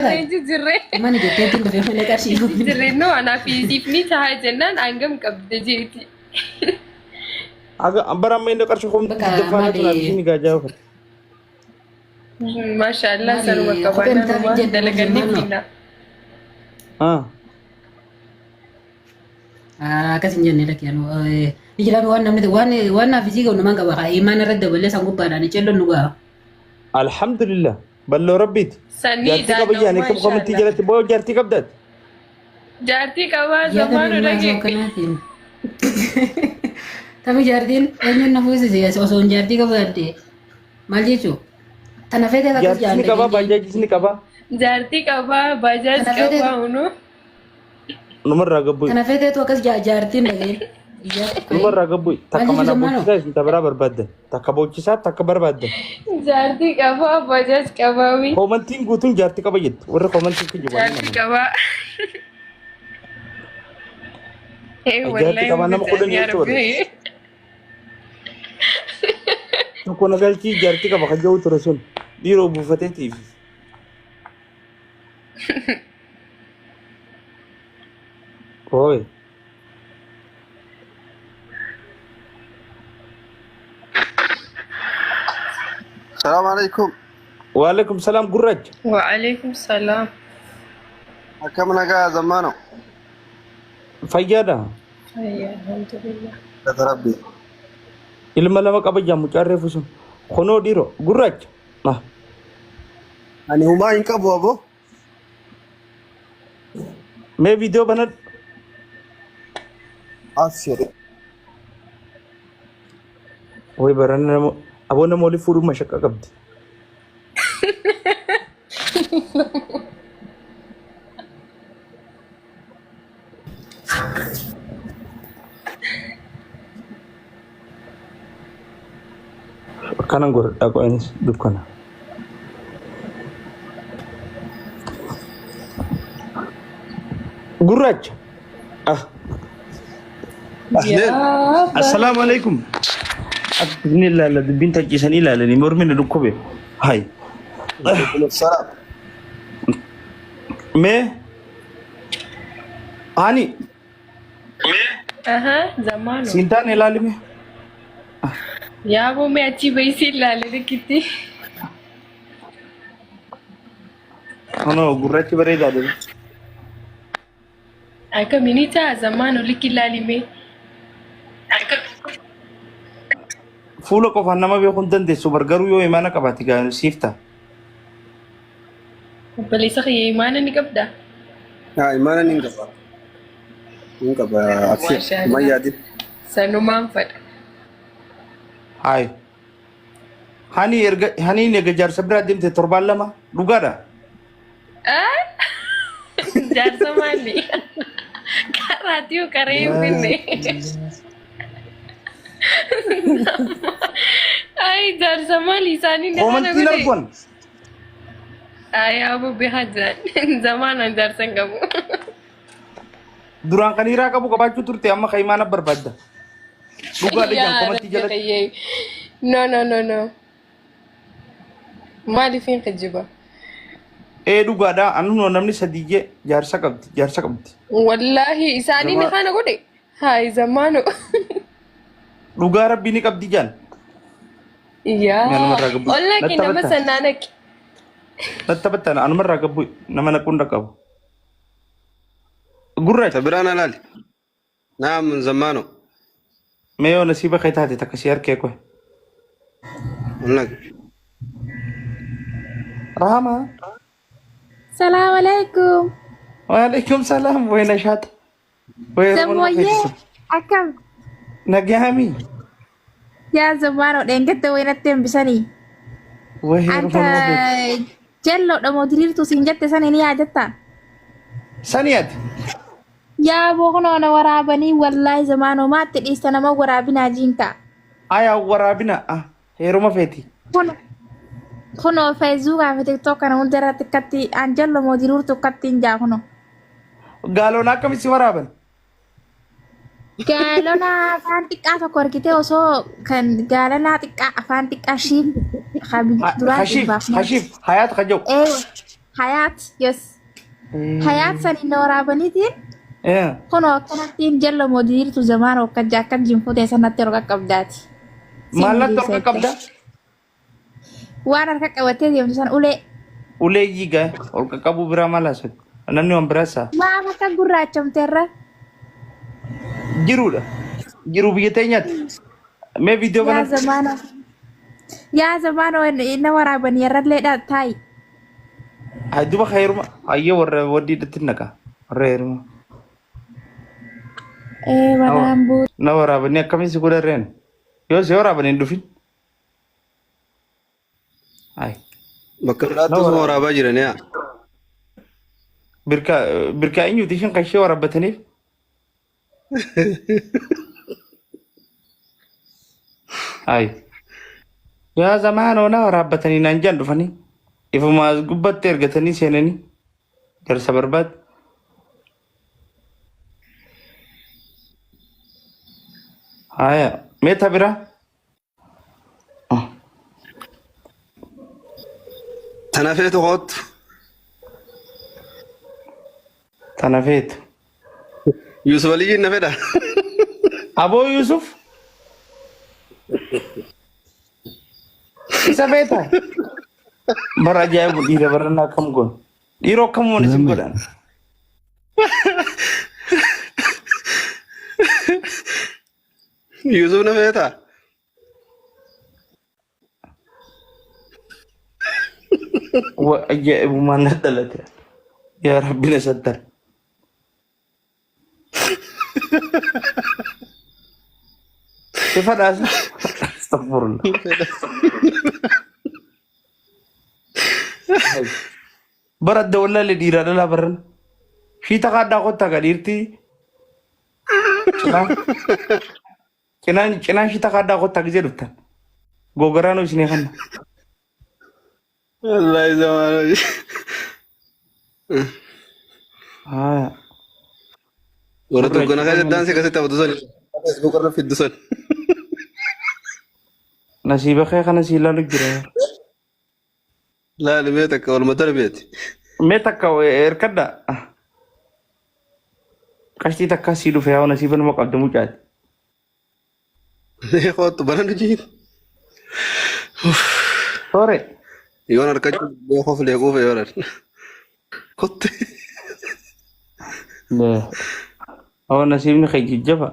Jijjiirree. Mana jettee ittiin dhufee malee qarshii Jijjiirree noo anaaf siif ni ta'a jennaan hangam qabda jeeti. Aga bara amma inni qarshii kumti Bakka digdaffaa maali? tunaaf isheen gaajaa uffate. Maashaallah Maali? sanuma Kopheen qabaannaa bitaa numaa hin jedhu dalagannee maal finna. Ah. Akkas hin jenne lakki anu ni jiraame waan namni waan waan naaf isii gahu namaan qaba haa imaan irratti dabalee san gubbaadhaan celloon nu gaha. Alhamdulillah. Balloo rabbiiti. Sanii Jaartii qaba jaanii daannoo kam komentii maashaallah. jalatti boo jaartii qabdaati. Jaartii qabaa Yaada zamaanu namni dhagee. haasa'u akkanaatiin. Tami jaartiin eenyuun na fuusise osoo hin jaartii qabu yaadde maal jechuu? Tana feetee akkas Jaartis ni jaan qaba dhageenye. baajaajis ni qaba. Jaartii qabaa baajaaj Tana feetee qabaa hunuu. Numarraa gabbu'i. Tana feeteetu akkas jaartiin dhageen. Numarraa gabbu'i. Maal Takka jechuu mana zammaanoo? bochisaa isin tabiraa barbaaddan. Takka bochisaa takka barbaaddan. Jaartii qabaa baajaaj qabaa wii. Koomantiin guutuun jaartii qaba jettu. Warri koomantii kijibanii Jaartii nama. qabaa. Ee Jaartii wallahi qabaa nama muka 10 yaa jechuudha. rabbi. Tokko na galchii jaartii qaba kan jedhu ture sun. Dhiiroo buufateetiif. Ooy. Salaam alaikum. Waalaikum salaam gurraacha. Wa'alaikum salaam. Akkam nagaa zammaano. Fayyaadha. Fayyaa alhamdulillah. Galata Rabbi. Ilma lama qaba jaa mucaan reefu sun. Kunoo dhiiroo gurraacha. Ah. Ani humaa hin qabu aboo. Mee viidiyoo banadhu. Abshir. Way barana nama aboo nama waliif fuudhuun mashaqqa qabdi. Akkanan godhadhaa qo'anis dukkana. Gurraacha. Ah. Ahleen. Yaa Assalaamu alaikum. Akkasni ilaalla dubbiin tacciisanii ilaalanii mormi na dhukkube. Hay. Waalaikum salaam. Mee ani Aha, zamaano. siin taane ilaalime. Yaa boomee achii bahisii ilaale rikitti. Kunoo gurraachi bareedaa dha. Akka minitaa zamaano likki ilaalime. Fuula qofaan nama beekuu hin dandeessu bar garuu yoo imaana qabaate gaa siif ta'a. Obboleessa kiyya imaana ni qabdaa? Haa imaana ni qaba. Ni qaba abshir. Maashaallah. Himan yaadin. Sanumaan fadha. Hayi. Hani erga haniin erga jaarsa biraa deemte torbaan lama dhugaadha. Ah? Jaarsa maali? Karaatii qaree hin finne. Ay jaarsa maali isaanii na kana Koomantiin godhe. argon. Ay abu bihaa jiran. Zamaanaan jaarsa hin qabu. Duraan kan hiraa qabu qabaachuu turte amma kan imaana barbaadda. Dhugaadha jaan Yaa koomantii Rabbi jalatti. kiyyee. No no no no. Maaliif hin kijiba? Ee dhugaadha anunoo namni sadii jee jaarsa qabdi jaarsa qabdi. Wallaahi isaanii ni Nama kana godhe. Haay zamaano. dhugaa rabbii ni qabdi jaan. Mee Yaa anumarraa gabbu. ollaa kee Natti nama taphatta. sanaa naqi. Natti taphatta anumarraa gabbu nama naquun dhaqqabu. Gurraacha. Sabiraan alaali. Naam zammaano. Mee yoo nasiiba kee taate takka si harkee koy. Nag. Rahama. Salaam alaikum. Waalaikum salaam. Way nashaata. Way Oromoon nama Zammoyyee feesisu. akkam Nagaami. yaa zammaanoo dheengadda waynatti hambisanii. Way Anta Oromoon nama feesisu. jalloodha moo diriirtuu siin jette sani ni yaadatta. Sani ati. Yaa boqnoo na waraabanii wallaahi zamaanoo maatti dhiista nama waraabinaa jiinka. Aya waraabina. Ah heeruma feeti. Kun kunoo feesbuukaa fi tiktook kana hunda irratti akkatti an jallo moo diriirtuu akkatti hin jaa kunoo. Gaaloon akkamitti si waraaban? Gaalona afaan xiqqaa tokko argitee osoo kan gaalanaa xiqqaa afaan xiqqaa shiin duraan Hashiif dhibbaaf hashiif hayaat kajau. Ee Hayaat yes. Hayaat saniin na waraabaniitiin kunoo akkanattiin jalla moo diriirtu zamaana akka akka jinfuu sanatti harka qabdaati. Maallatti harka qabda? Waan harka qabattee deemtu san ulee. Ulee yiigaa ol qaqqabuu biraa maal haasa'u? Namni waan biraa isaa. Maaf akka gurraachamteerra? Jiruudha. Jiruu biyya teenyaatti. Mee viidiyoo Yaa kana. zamaana. Yaa zamaana na waraabanii irrallee taa'i. Haa duba heeruma. Hayyee warra waddiidhatti naqa. Warra heeruma. Ee balaan buute. Na waraabanii akkamiin si godharreen? Yoo si waraabanii hin dhufin. Ay. Bakka biraatti osoo waraabaa jiran yaa. Birkaa birkaa eenyuti ishiin kan ishee waraabbataniif? Ay. Yaa zamaanoo na waraabbatanii naan jaan dhufanii. Ifuma as gubbatti ergatanii seenanii. Jarsa barbaad. Haya. Mee ta biraa? Tana feetu kootu. Tana feetu. Yusuf Aliyyiin na fedha. Aboo Yusuf. Isa feeta. Bara ajaa'ibu dhiira barannaa akkam goon. Dhiiroo akkam waan isin godhan. Yusuf na feeta. Wa ajaa'ibumaan na dhalate. Yaa Rabbi na sattar. Sifa dhaasa. Astaghfirullah. Bara adda wallaalee dhiiraa dhalaa barran. Shiita kaaddaa kottaa gaa dhiirtii. Cinaa cinaan cinaan shiita kaaddaa kottaa gisee dhuftan. Googaraanuu isinii kanna. Wallahi zamaana. Haaya. Warra dukkana keessa daansii akkasitti taphatu san. Facebook irra fiddu san. Nasiiba kee kana si ilaalu jira. Laali mee takka waluma darbeeti. Mee takka erkadha. Qashtii takka sii dhufe haa nasiiba nama qabda mucaati. Mee kootu bana nujiin. Toore. Yoon harkachuu mee koflee quufe yoon kotte. Haa nasiibni kee jajjaba.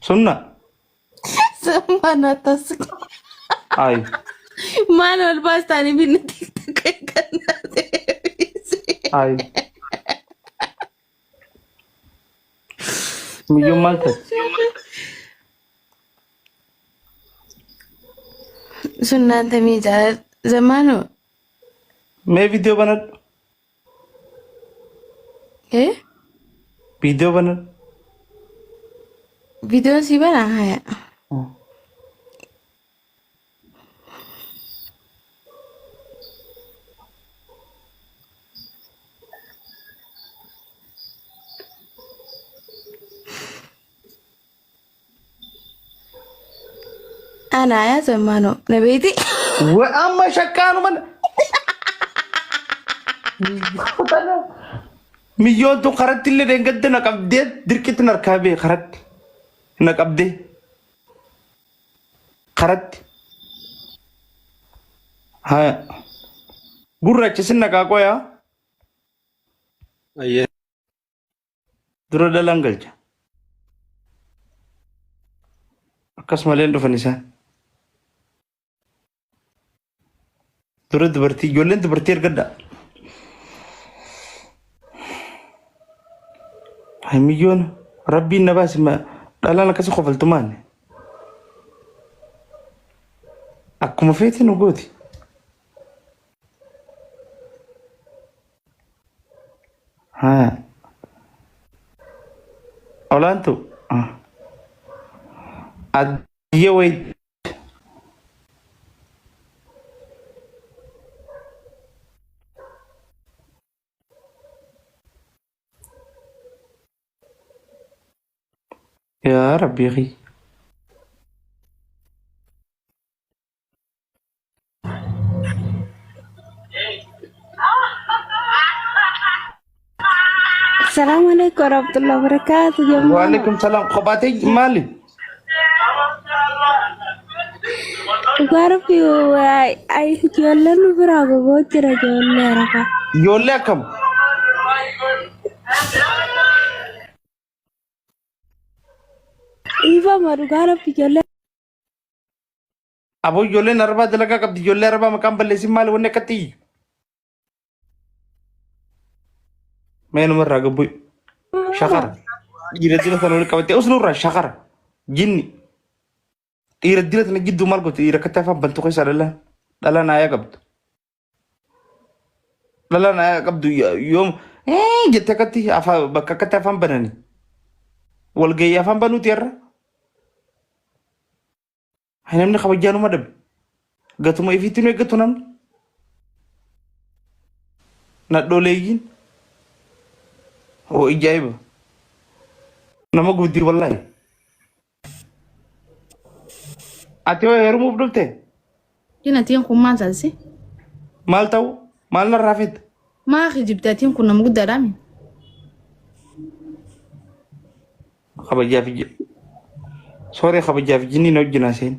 Sunna. Mana tas. Ay. Maal ol baastaanii binni TikTok eeggannaa deebise. Ay. Miyyoon maal ta'e? Sunnaan tamii jaalala zamaanoo. Mee viidiyoo banadhu. Eh? Viidiyoo banadhu. Viidiyoon sii banaa haya. Anaa yaa zamaanoo na beeyti. Wa amma shakkaanuma. Miyyoon tun karatti illee deengadde na qabdee dirqitti na harkaa bee karatti na qabdee karatti. Haya. Gurraacha sin naqaa qoyaa Ayyee. dura dhalaan galcha. Akkasumallee hin dhufan isaan. Dura dubartii ijoolleen dubartii ergadha. Ay miyyoon rabbiin na baasi dhalaan akkasi kofaltu maali? Akkuma feete nu gooti. Haa. Olaantu. Addiyya wayii. Yaa Rabbii kiyya. Assalamu alaikum warahmatullahi wabarakatuh. Jamaah. Waalaikum salaam. Kophaatee maali? Dhugaa rabbi ijoolleen nu biraa gogoo jira ijoollee arafaa. Ijoollee akkam? Dhiifama dhugaa rabbi ijoollee Aboo ijoolleen arabaa dalagaa qabdi. Ijoollee arabaa maqaan balleessin maali wanni akkatti iyyu? Mee numarraa gabbu shakara. Dhiira dila sana walitti qabattee usnurraa shakara. Jinni. Dhiira dila sana gidduu maal goote dhiira akkatti afaan bantu keessaa dhalaan dhalaan aayaa qabdu. Dhalaan aayaa qabdu yoom jettee akkatti afaan bakka akkatti afaan banani. Walgahii afaan banuuti har'a. Hay namni kabajaa numa dhabe. Gatuma ifiitti nu eeggatu namni. Nadhooleeyyiin. Oo ijaa'iba. Nama gubdii wallaahi. Ati hoo heerumuuf dhufte? Atiin kun maal taasise? Maal ta'u? Maal narraa fedha? Maa kijibte atiin kun nama guddaadhaa mi? Kabajaa fi sooree kabajaa fi jinni na wajjin haaseen.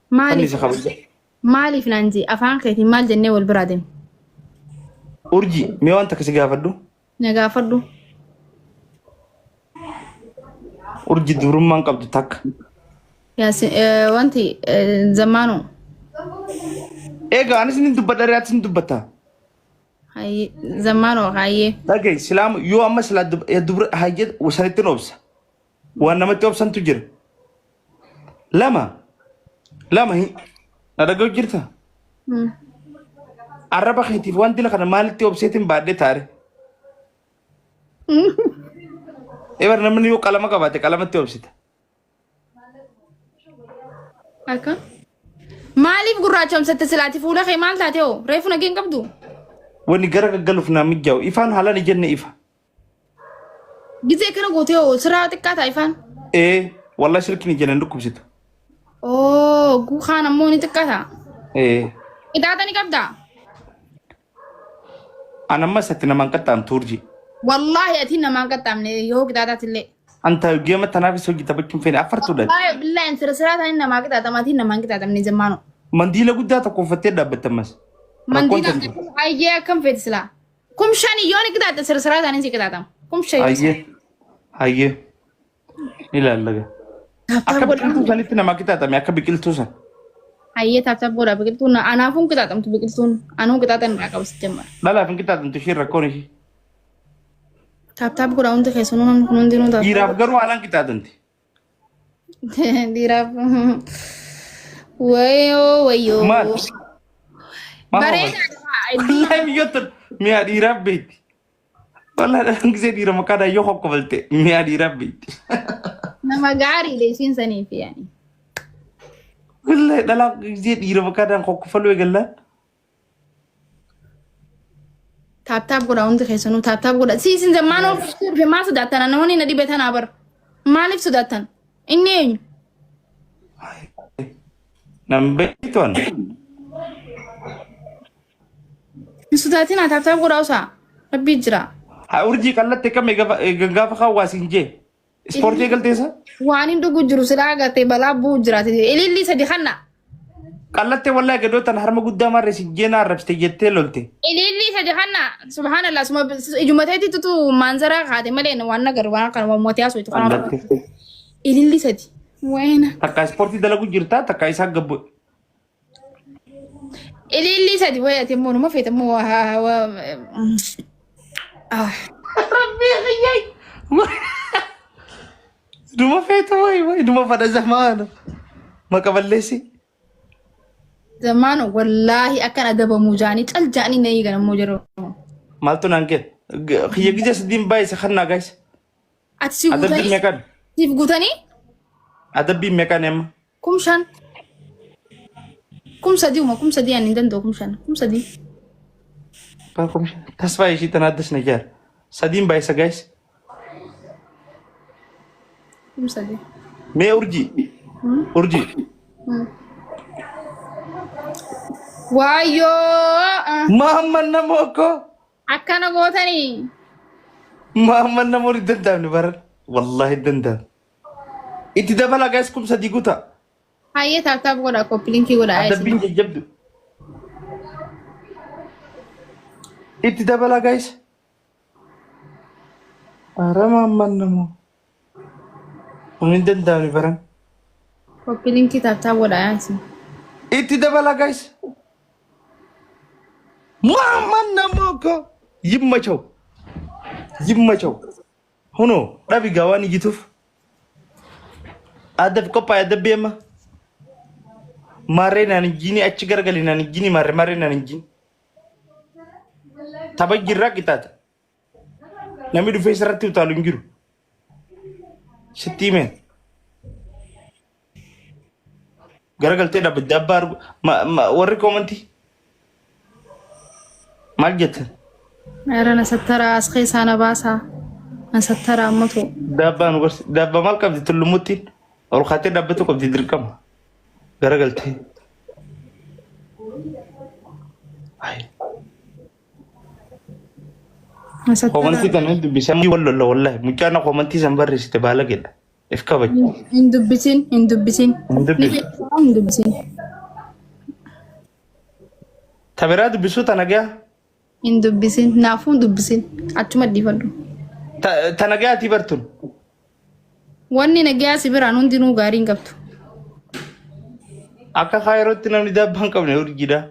Maaliif Fannisa kabajaa. maaliif naan jee afaan keetiin maal jennee wal biraa deemne? Urjii mee waan takka si gaafadhu. Na gaafadhu. Urjii dubrummaan qabdu takka. Yaasin wanti zammaanoo. Egaa anis ni dubbadha re'aatti ni dubbatta. Hayyee zammaanoo hayyee. Dhaga'i silaamu yoo amma silaa dubra hayyee sanitti hin obsa. Waan namatti obsantu jira. Lama lama hin na dhaga'u jirta. Arraba keetiif waan dila kana maalitti obseetiin baadhee taare. Ebar namni yoo qalama qabaate qalamatti obsita. Akka. Maaliif gurraachomsatte silaati fuula kee maal taate hoo? Reefu nageen qabdu? Wanni gara gaggaluuf naa mijaa'u ifaan haalaan ijjanne ifa. Gizee kana gootee hoo siraa xiqqaa ta'a ifaan? Ee wallahi silkiin ijjan hin dhukkubsitu. Oo guukaan ammoo ni xiqqaa ta'a. Ee Qixaaxa ni qabdaa? an amma isatti namaan qaxxaamtu urjii. Wallaahi ati namaan qaxxaamne yoo qixaaxaatillee. Anta geema tanaafis hojii taphachuun feene affartuudha. Wallaahi billaahi sira siraa ta'anii namaa qixaaxama ati namaan qixaaxamne zammaano. Mandiila guddaa tokko uffattee dhaabbatte ammas. Rakkoon Mandiila tantu. ayyee akkam feeti silaa. 5000 yoo ni qixaaxxe sira siraa ta'anii si qixaaxama. 5000 yoo. Hayyee. Hayyee. Ni ilaallaga. Akka biqiltuu sanitti namaa qixaaxame akka biqiltuu san. Hayyee tap tap godha biqiltuun anaafuun qixaaxamtu biqiltuun anuu qixaaxan irraa qabas jammar. Dhalaaf hin qixaaxamtu ishiin rakkoon ishii. Tap tap godha hundi keessanuu namni kun hundinuu tap. Dhiiraaf garuu haalaan qixaaxamti. Dhiiraaf. Wayyoo wayyoo. Maal? Maal Bareedaadha. Wallaahi biyyoota mi'a dhiiraaf beekti. Wallaahi dhalaan gisee dhiira maqaa daayyoo kokkofalte mi'a dhiiraaf beekti. Nama gaariidha isiin saniif yaani. Wallaahi dhalaan gisee dhiira maqaa daan kokkofaluu eegallaan. Tap tap godha hundi keessanuu tap tap godha. Si isin zammaan of dhufe maal sodaattan namoonni na dhibe tanaa bara. Maaliif sodaattan? Inni eenyu? Nan beektu ani. Hin sodaatinaa tap tap godhaa usaa. Rabbii jira. Haa urjii qallatte kam gaafa kaawwaas hin jee. Ispoortii eegalteessa? Waan hin dhugu jiru silaa agartee balaa bu'u jiraate. Ilillii sadi kanna. Qallatte wallaahi gadoo tan harma guddaa marre si jee na arrabsite jettee lolte. Ilillii sadi kanna. Subhaanallah suma ijuma ta'etti tutu maanzaraa kaate malee waan nagar waan kana waan mootii haasoo itti Qallatte. Ilillii sadi. Wayna. Takka ispoortii dalagu jirtaa takka isaa gabbu. Ilillii sadi wayate immoo numa feete immoo ah. Rabbii kiyyay. Duma feetu wayi wayi duma fadha zamaana. Maqa balleessi. Zamaano wallaahi akkan adabamuu jaanii cal jaanii na eegan ammoo jiru. Maaltu naan kee? Kiyya gija sadiin baay'ise kannaa gaayis. Ati si Adabbiin guutanii? meeqan? Siif guutanii? Adabbiin meeqan amma? 5000. 3000 uma 3000 ani hin danda'u 5000. 3000. Tasfaa ishii tana addas na jaar. Sadiin baay'isa gaayis. 3000. Mee urjii. Urjii. Waayyoo! Maamman nama okkoo. Akkana gootanii. Maamman namoonni hin danda'amne baran. Wallaahi hin danda'amne. Itti dabalaa gaas 3000 guutaa. Hayyee tap tap godha copy linkii godha. Adabbiin jajjabdu. Itti dabalaa gaas. Ara maamman namoo. Kun hin danda'amne baran. Copy linkii tap tap godha yaasi. Itti dabalaa gaas. Maamman namoo ko. Yimmachaw. Yimmachaw. Hunoo dhabi gaa waan iyyituuf. Adab qophaa'e adabbii amma. Maarree naan ijjiini achi garagali naan ijjiini maarree maarree naan ijjiini. Tapha jirraa qixaata. Namni dhufee sirratti utaalu hin jiru. Sitti himeen. Garagaltee dhaabbatte abbaa argu warri koomantii maal jettan? Ara na sattaraa as keessaa na baasaa. Na sattaraa ammatu. Daabbaa nu gorsi. Daabbaa maal qabdi tullumuttiin? Ol kaatee dhaabbatu qabdi dirqama. Garagaltee. Ay. Na sattaraa. Koomantii kana hin dubbisan wal lolla wallahi. Mucaan koomantii san barreessite baalageedha. If kabaji. Hin dubbisin hin dubbisin. Hin dubbisu. Hin dubbisin. Tabiraa dubbisuu tana gaa. Hin dubbisin. Naafuu hin dubbisin. Achuma dhiifadhu. Tana gaa ati bartun. Wanni nagayaa si biraan hundinuu gaarii hin qabdu. Akka kaayirootti namni daabbaa hin qabne urjiidha.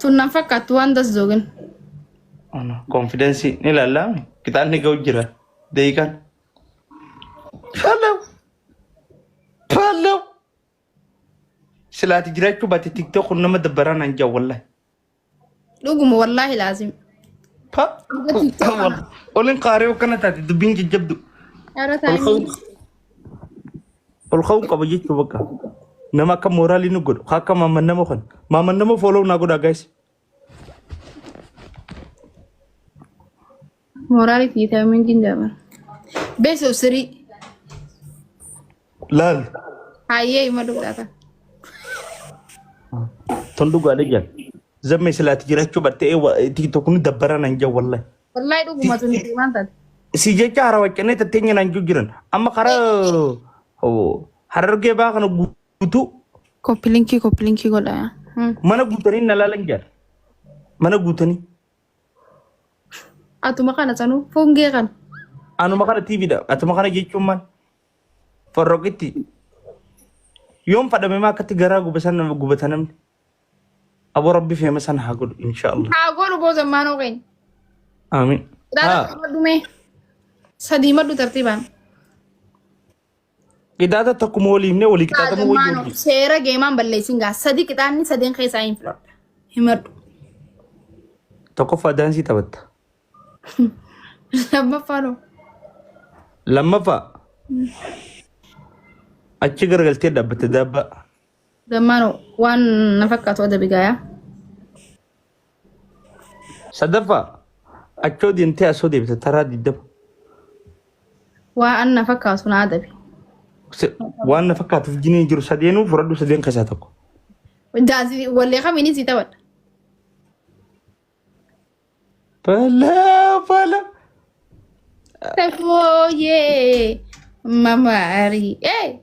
Tun nan fakkaattu waan das zoogin. Konfidensii ni ilaallaa qixaanni ga'u jira. Daqiiqaan. Faalaw. Faalaw. Silaati jiraachuu baate tiktok kun nama dabbaraa naan jaa wallahi. Dhuguma wallaahi laazim. Pa. Olin qaaree akkana taate dubbiin jajjabdu. Ara taa'anii. Ol ka'uun qaba jechuu bakka. Nama akka mooraalii nu godhu akka maamman nama kan maamman nama follow naa godhaa guys. Mooraalii fi taa'imeen jaaban. Best of three. Laal. Hayyee hima dhugdata. Ton dhugaadha jaan. Zammee silaati jiraachuu battee tiktok nu dabbaraa naan jaa wallahi. Wallaahi dhuguma tun waan taate. Si jecha hara waccannee tatteenya naan jiru jiran. Amma karaa harargee baa kana guutuu Copy linkii copy linkii godha. Mana guutanii na laalan jaan. Mana guutanii. Atuma kana sanuu fongee kana. Anuma kana TVdha. Atuma kana jechuun maal? Forroqitti. Yoom fadhame maa akkatti garaa gubatan nama gubata namni. Aboo rabbi feema sana haa godhu inshaallah. Haa godhu boo zammaanoo keenya. Amiin. Qixaata Haa maddu mee. Sadii maddu tartiibaan. Qixaata tokkuma walii himnee walii qixaatamuu wayyu Zammaanoo hojii. seera geemaan balleessin gaa sadi qixaanni sadeen keessaa hin filadha. Himadhu. Tokkoffaa daansii taphatta. Lammaffaa noo. Lammaffaa achi garagaltee dhaabbatte daabbaa. Zammaanoo waan na fakkaatu adabi gaayaa. Sadaffaa achoo deemtee asoo deebite taraa 20. Waan na fakkaatu na adabi. Waan na fakkaatuuf jinii jiru sadeenuu fudhadhu sadeen keessaa tokko. Daansii wallee kamiin sii taphadha. Balaa balaa. Tafooyee mamaari. Ee.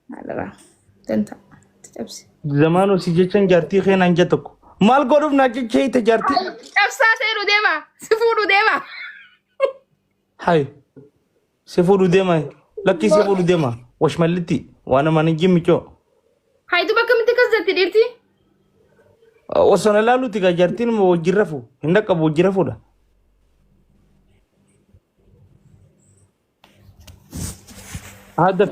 Maalirraa danta cabsi. Zamaanoo si jechan jaartii kee naan jette tokko. Maal godhuuf naa jecha hiite jaartii? Cabsaa seenuu deema. Si fuudhuu deema. Hayi. Si fuudhu deema. Lakkii si fuudhu deema. Washmallitti waan namaan hin jimmicoo. Hayi duba akkamitti akkas jetti dhiirti? Osoo na laaluuti gaa jaartiin wajjin rafu. Hin dhaqqabu wajjin rafuudha. Haadha.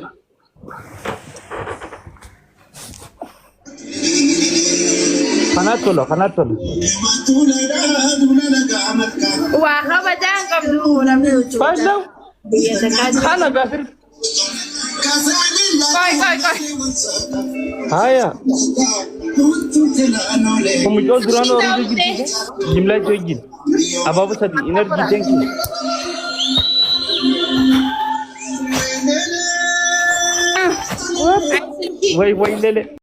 Kanaa tola kanaa tola. Waa kabajaa hin qabdu namni huccuu. Faayidaan kana gaafir. Qoy qoy qoy. Haya. Mucoo duraan Oromoo jirti. Jimlaa wajjin. Abaaboo sadi energy thank you. Way way lele.